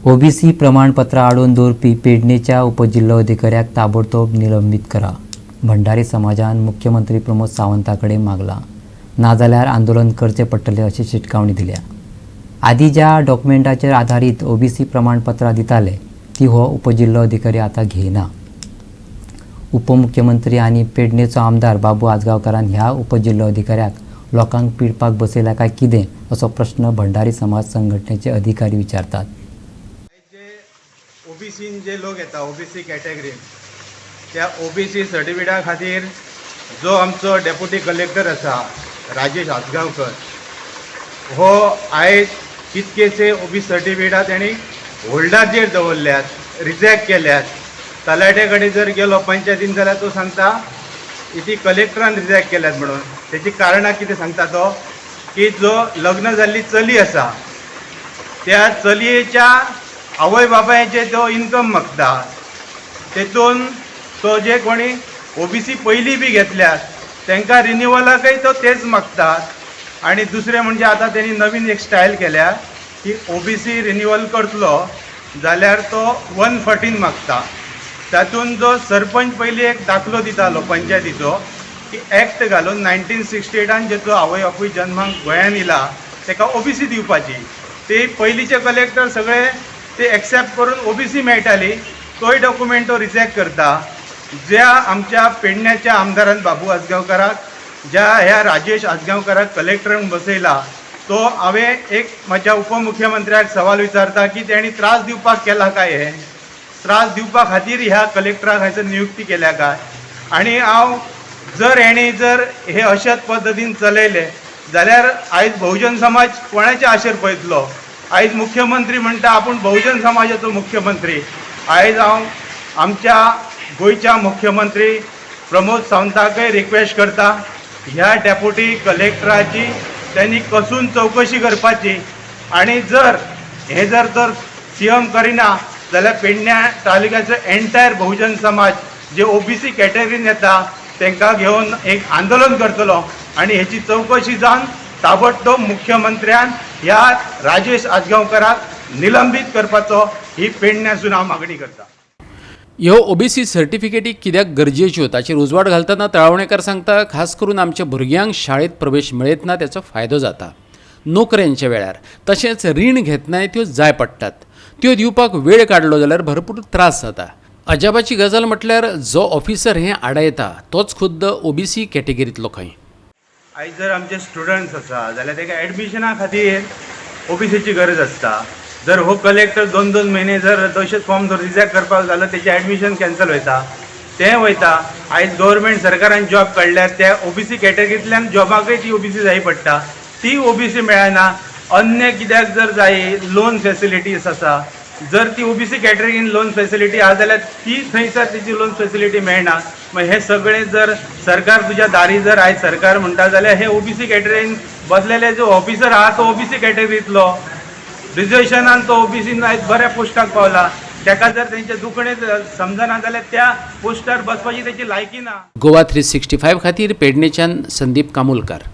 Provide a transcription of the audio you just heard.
OBC प्रमाणपत्रां आडोवन दवरपी पेडणेच्या उपजिल्होधिकाऱ्याक ताबडतोब निलंबीत करा. भंडारी समाजान मुख्यमंत्री प्रमोद सावंता कडेन मागलां. नाजाल्यार आंदोलन करचें पडटलें अशी शिटकावणी दिल्या. आदी ज्या डॉक्युमेंटाचेर आधारीत ओबीसी प्रमाणपत्रां दिताले ती हो उपजिल्होधिकारी आतां घेयना. उपमुख्यमंत्री आनी पेडणेचो आमदार बाबू आजगांवकारान ह्या उपजिल्होधिकाऱ्याक लोकांक पिडपाक बसयला काय कितें असो प्रश्न भंडारी समाज संघटनेचे अधिकारी विचारतात. जे ओबीसीन जे लोक येता, ओबीसी कॅटेगरीन, त्या ओबीसी सर्टिफिकेटा खातीर जो आमचो डेप्युटी कलेक्टर आसा राजेश आजगांवकर, हो आयज कितकेशे ओबीसी सर्टिफिकेटां तेणी होल्डाचेर दवरल्यात, रिजेक्ट केल्यात. तलाट्या कडेन जर गेलो पंचायतीन जाल्यार तो सांगता ती कलेक्टरान रिजेक्ट केल्यात म्हणून. तेची कारणां कितें सांगता तो की जो लग्न जाल्ली चली आसा त्या चलयेच्या आवय बापायचे तो इनकम मागता. तेतून तो जे कोणी ओबीसी पयलीं बी घेतल्यात तांकां रिन्युवलाकय तो तेच मागता. आनी दुसरें म्हणजे आतां तेणी नवीन एक स्टायल केल्या की ओबीसी रिन्युवल करतलो जाल्यार तो 114 मागता. तातूंत जो सरपंच पयलीं एक दाखलो दितालो पंचायतीचो की एक्ट घालून 1968 जेचो आवय बापूय जन्माक गोंयान येयला ताका ओबीसी दिवपाची. ते पयलींचे कलेक्टर सगळे ते एक्सेप्ट करून ओबीसी मेळटाली. तोय डॉक्युमेंट तो रिजेक्ट करता. ज्या आमच्या पेडण्याच्या आमदारान बाबू आजगांवकाराक ज्या ह्या राजेश आजगांवकाराक कलेक्टर म्हूण बसयला, तो हांवें एक म्हज्या उपमुख्यमंत्र्याक सवाल विचारता की तेणी त्रास दिवपाक केला काय? हे त्रास दिवपा खातीर ह्या कलेक्टराक हांयसर नियुक्ती केल्या काय? आनी हांव जर हेणी जर हे अशाच पद्दतीन चलयले जाल्यार आयज बहुजन समाज कोणाच्या आशेर पळयतलो? आयज मुख्यमंत्री म्हणटा आपूण बहुजन समाजाचो मुख्यमंत्री. आयज हांव आमच्या गोंयच्या मुख्यमंत्री प्रमोद सावंताकय रिक्वेस्ट करता, ह्या डेप्युटी कलेक्टराची त्यांनी कसून चवकशी करपाची आणि जर हे जर तर सीएम करिना जाल्यार पेडण्या तालुक्याचो एंटायर बहुजन समाज जे ओबीसी कॅटेगरीन येता तांकां घेवन एक आंदोलन करतलो आनी हेची चवकशी जावन ताबडतोब मुख्यमंत्र्यान ह्या राजेश आजगांवकराक निलंबीत करपाचो ही पेडण्यासून हांव मागणी करता. ह्यो ओबीसी सर्टिफिकेटी कित्याक गरजेच्यो ताचेर उजवाड घालतना तळावणेकर सांगता, खास करून आमच्या भुरग्यांक शाळेत प्रवेश मेळयतना त्याचो फायदो जाता, नोकऱ्यांच्या वेळार, तशेंच रीण घेतनाय त्यो जाय पडटात. त्यो दिवपाक वेळ काडलो जाल्यार भरपूर त्रास जाता. अजापाची गजाल म्हटल्यार जो ऑफिसर हें आडायता तोच खुद्द ओबीसी कॅटेगरींतलो खंय. आयज जर आमचे स्टुडंट्स आसा जाल्यार ताका एडमिशना खातीर ओबीसीची गरज आसता. जर हो कलेक्टर दोन दोन म्हयने जर 200 फॉर्म जर रिजेक्ट करपाक जालो, तेजें एडमिशन कॅन्सल वयता, तें वयता. आयज गव्हर्मेंट सरकारान जॉब काडल्यार त्या ओबीसी कॅटेगरींतल्यान जॉबाकय ती ओबीसी जाय पडटा, ती ओबीसी मेळना. अन्य कित्याक जर जाय, लोन फेसिलिटीज आसा, जर ती ओबीसी कॅटेगरीन लोन फेसिलिटी आहा जाल्यार ती थंयसर तेची लोन फेसिलिटी मेळना. मागीर हे सगळें जर सरकार तुज्या दारी जर आयज सरकार म्हणटा जाल्यार हे ओबीसी कॅटेगरीन बसलेले जो ऑफिसर आहा तो ओबीसी कॅटेगरींतलो, रिजर्वेशनान तो ओबीसीन आयज बऱ्या पोस्टाक पावला. ताका जर तेंचें दुखणें समजना जाल्यार त्या पोस्टार बसपाची तेची लायकी ना. गोवा 365 खातीर पेडणेच्यान संदीप कामुलकार.